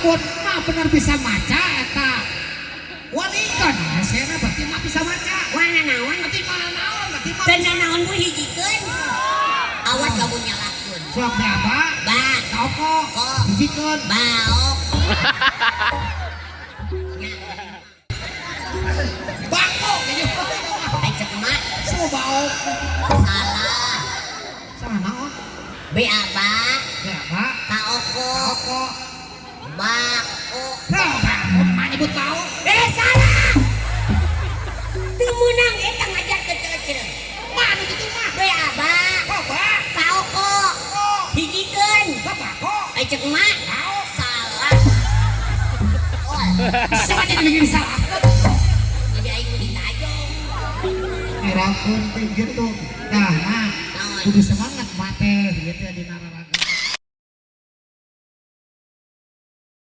Lamun mah bener bisa maca eta. Walikeun hesena berarti mah bisa maca. Warna naon? Berarti mah naon? Berarti mah Teu naon bu hijikeun. Awas lamun nyalahkeun. Sok ba Ba, Kaoko. Ko. Hijikeun. Baok. Nya, Bako kayaknya. Ai cek emak So baok. Salah. Salah naon? B A ba, Ya, Pak. Kaoko, Kaoko. Bako. Nah, bako mah nyebut baok. Eh, salah. Teu meunang eta ngajarkeun ke eceu. Mana gitu mah? B A ba, Oh, ba. Kaoko, Oh, hijikeun. ba bako. Ai cek emak Baok. Salah. Oh, Bisa aja dibikin salah. Jadi aing mah ditajong. Ngerakeun teh gitu. Nah, mah Naon? Kudu semangat mah teh gitu dina raraga.